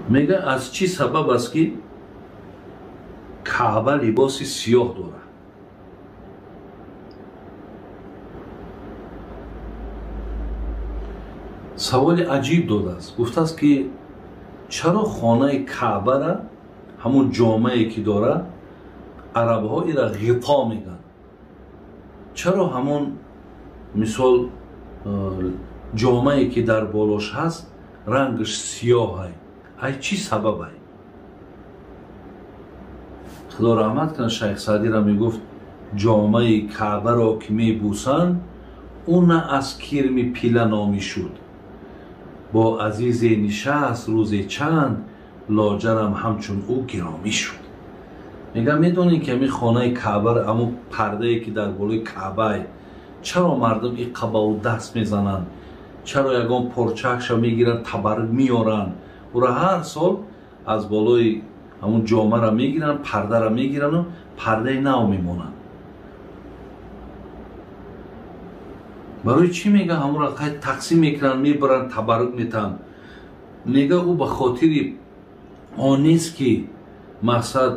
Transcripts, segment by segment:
Мега аз чӣ сабаб аст ки Каъба либоси сиёҳ дорад? Саволи аҷиб додааст. Гуфтааст ки чаро хонаи Каъбара ҳамун ҷомае ки дорад арабҳо ира ғито мегӯянд? Чаро ҳамон мисол ҷомае ки дар болош ҳаст рангаш сиёҳ ай? Чӣ сабаб ай? Худо раҳмат кунад Шайх Саъдиро мегуфт ҷомаи Каъбаро ки мебӯсанд ӯ на аз кирми пила номӣ шуд, бо азизе нишаст рӯзе чанд лоҷарам ҳамчун ӯ гиромӣ шуд. Мегӯям медонед ки ҳамин хонаи Каъбаро ҳамун пардае ки дар болои Каъбае чаро мардум иққа ба ӯ даст мезананд? Чаро ягон порчакша мегиранд табаррук меоранд? Ӯро ҳар сол аз болои ҳамун ҷомаро мегиранд, пардаро мегирану пардаи нав мемонанд. Барои чӣ мега ҳамонро тақсим мекунанд, мебаранд, табаррук метаҳанд? Мега ӯ ба хотири он нест ки мақсад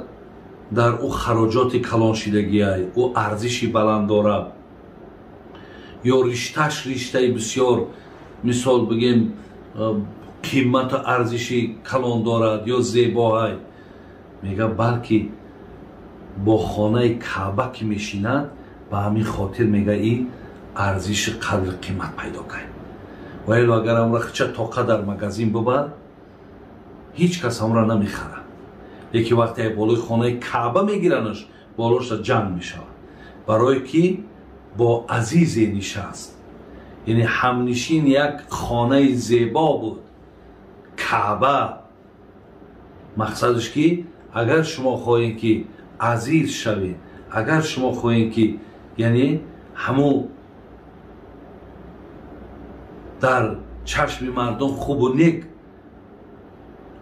дар ӯ хароҷоти калоншидагиай, ӯ арзиши баланд дорад ё ришташ риштаи бисёр мисол бигем қимату арзиши калон дорад ё зебоай. Мега балки бо хонаи Каъба ки мешинад ба ҳамин хотир мега и арзиши қадри қимат пайдо кард. Ва ило агар ҳамра хича тоқа дар магазин бубар ҳеҷ кас ҳамра намехарад. Лекин вақте болои хонаи Каъба мегиранаш болоша ҷанг мешавад, барое ки бо азизе нишаст. Яъне ҳамнишин як хонаи зебо буд Каъба. Мақсадаш ки агар шумо хоҳед ки азиз шавед, агар шумо хоҳед ки яъне ҳамун дар чашми мардум хубу нек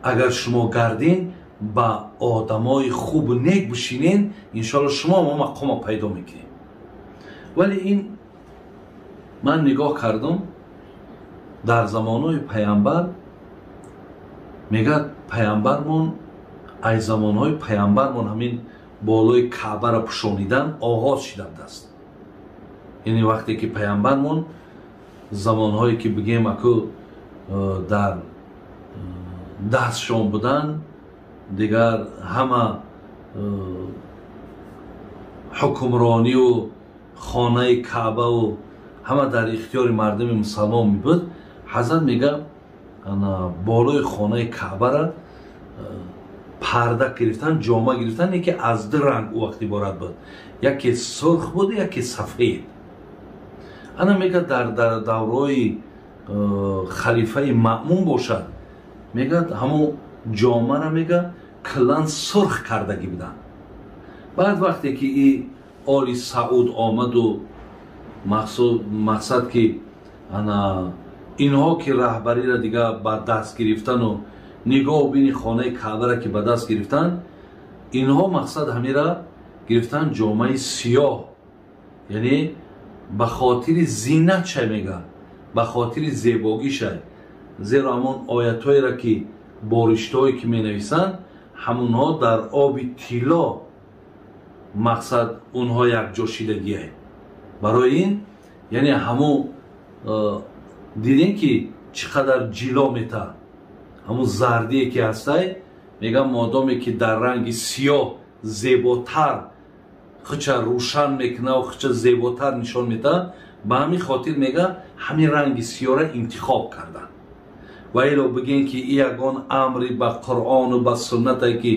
агар шумо гардин, ба одамои хубу нек бишинен, иншоалло шумо мо мақома пайдо мекунед. Вале ин ман нигоҳ кардам дар замонҳои паямбар, мегӯяд паямбармон ай замонҳои паямбармон ҳамин болои Каъбаро пӯшонидан оғоз шидааст. Яъне вақте ки паямбармон замонҳое ки бигем аку дар дастшон буданд, дигар ҳама ҳукмронию хонаи Каъбаву ҳама дар ихтиёри мардуми мусалмон мебуд, ҳазрат мега болои хонаи Каъбара парда гирифтан, ҷома гирифтан, яке аз ду ранг ӯ вақт иборат буд, яке сурх буд, яке сафед. Ана мега дар давраи халифаи Маъмун бошад, мегӯяд ҳамон ҷомаро мега киллан сурх кардагӣ буданд. Баъд вақте ки и Оли Сауд омаду мақсад ки ана инҳо ки раҳбариро дига ба даст гирифтану нигоҳу бини хонаи Каъбаро ки ба даст гирифтан, инҳо мақсад ҳамира гирифтан ҷомаи сиёҳ, яъне ба хотири зинатша мега, ба хотири зебогиша. Зеро ҳамон оятҳоеро ки бориштҳое ки менависанд, ҳамонҳо дар оби тилло мақсад онҳо якҷо шидагие. Барои ин яъне ҳамон дидем ки чӣ қадар ҷило метаҳад, ҳамон зардие ки ҳастай, мегӯям модоме ки дар ранги сиёҳ зеботар хича рӯшан мекунаву хича зеботар нишон медиҳад, ба ҳамин хотир мега ҳамин ранги сиёҳро интихоб карданд. Ва ило бигем ки и ягон амри ба Қуръону ба суннате ки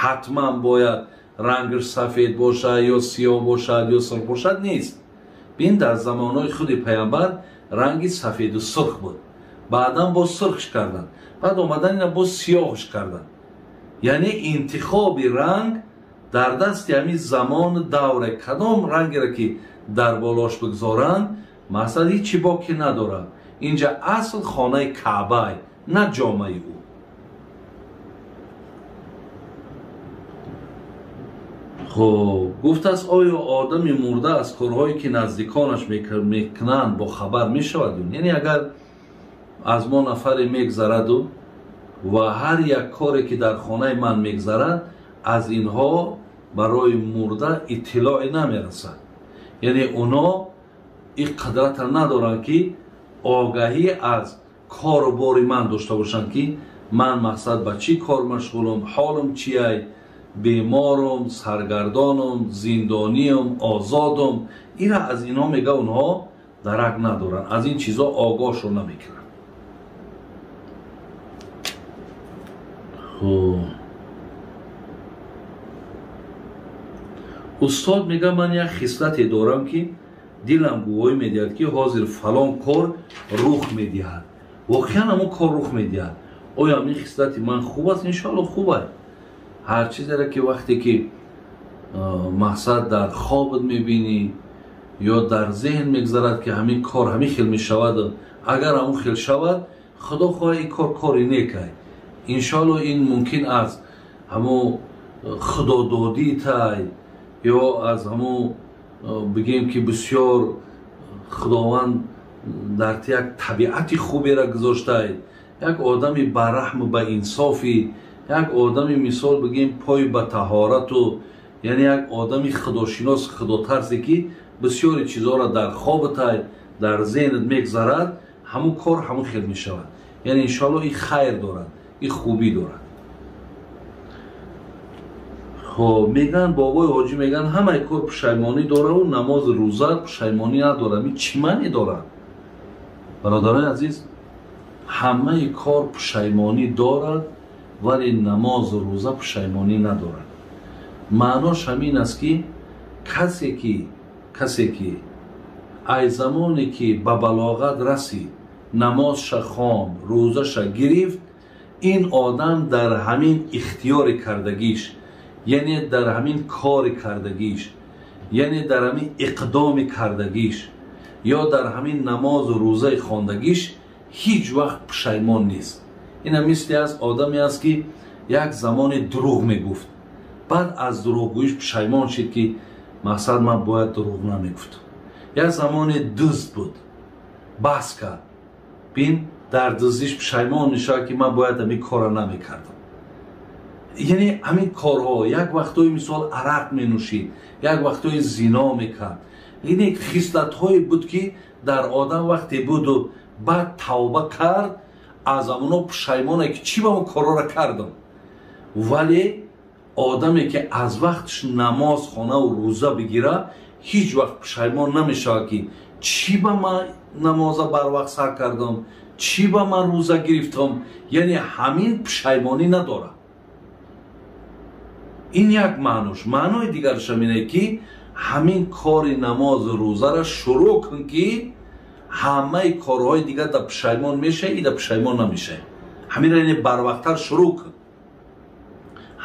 ҳатман бояд рангаш сафед бошад ё сиёҳ бошад ё сурх бошад нест. Бин дар замонҳои худи паямбар ранги сафеду сурх буд, баъдан боз сурхш карданд, баъд омадан ина боз сиёҳш карданд. Яъне интихоби ранг дар дасти ҳамин замону давре кадом рангеро ки дар болош бигзоранд, мақсад ҳичи боки надорад. Инҷа асл хонаи Каъбай, на ҷомаи ӯ. Хуб, гуфтааст оё одами мурда аз корҳое ки наздиконаш мекунанд бохабар мешавад? Яъне агар аз мо нафаре мегзараду Ва ҳар як коре ки дар хонаи ман мегзарад, аз инҳо барои мурда иттилоъе намерасад. Яъне оно ин қудрата надоранд, ки огаҳӣ аз кору бори ман дошта бошанд, ки ман мақсад ба чӣ кор машғулам, ҳолам чиай, беморам, саргардонам, зиндониям, озодам. Ира аз инҳо мега онҳо дарак надоранд, аз ин чизо огоҳшон намекунанд. Хуб, устод мега ман як хислате дорам, ки дилам гувоҳӣ медиҳад, ки ҳозир фалон кор рух медиҳад. Воқеан ҳамон кор рух медиҳад. Оё ин хислати ман хуб аст? Иншоалло хуб аст. Ҳар чизеро ки вақте ки мақсад дар хобат мебинӣ ё дар зеҳн мегзарад, ки ҳамин кор ҳамин хел мешавад, агар ҳамон хел шавад, худо хоҳад ин кор кори нек аст. Иншоалло ин мумкин аз ҳамон худододӣ тай ё аз ҳамон бигем ки бисёр худованд дар як табиати хуберо гузоштай, як одами бараҳму ба инсофӣ, як одами мисол бигем пой ба таҳорату, яъне як одами худошинос, худотарсе, ки бисёри чизҳоро дар хобатай, дар зеҳнат мегзарад, ҳамун кор ҳамун хел мешавад. Яъне иншоалло ин хайр дорад, ин хубӣ дорад. Хоб, меган бобои ҳоҷӣ меган ҳамаи кор пушаймонӣ дораву намози рӯза пушаймонӣ надорад. Ин чӣ маъне дорад? Бародарони азиз, ҳамаи кор пушаймонӣ дорад, вале намозу рӯза пушаймонӣ надорад. Маънош ҳамин аст, ки касе ки ай замоне ки ба балоғат расид, намозша хонд, рӯзаша гирифт, ин одам дар ҳамин ихтиёри кардагиш, яъне дар ҳамин кори кардагиш, яъне дар ҳамин иқдоми кардагиш ё дар ҳамин намозу рӯзаи хондагиш ҳеҷ вақт пушаймон нест. Ина мисли аст одаме аст, ки як замоне дурӯғ мегуфт, баъд аз дурӯғгӯиш пушаймон шид, ки мақсад ман бояд дурӯғ намегуфтам. Як замоне дузд буд, баҳс кард, бин дар дуздиш пушаймон мешавад, ки ман бояд ҳамин корро намекардам. Яъне ҳамин корҳо, як вақтҳои мисол арақ менӯшид, як вақтҳои зино мекард. Яъне хислатҳое буд, ки дар одам вақте буду баъд тавба кард, аз ҳамоно пушаймоне, ки чӣ ба он корҳоро кардам. Вале одаме ки аз вақтш намоз хонаву рӯза бигира, ҳеҷ вақт пушаймон намешавад, ки чӣ ба ман намоза барвақт сар кардам, чӣ ба ман рӯза гирифтам. Яъне ҳамин пушаймонӣ надорад. Ин як маънош. Маънои дигараш ҳам ине, ки ҳамин кори намозу рӯзаро шурӯъ кун, ки ҳамаи корҳои дигар да пушаймон мешавӣ, да пушаймон намешавӣ. Ҳаминро яъне барвақттар шурӯъ кун.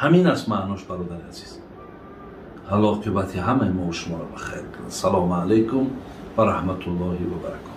Ҳамин аст маънош, бародари азиз. Аллоҳ оқибати ҳамаи мо шуморо ба хайр кунад. Салому алайкум ва раҳматуллоҳи ва баракотуҳ.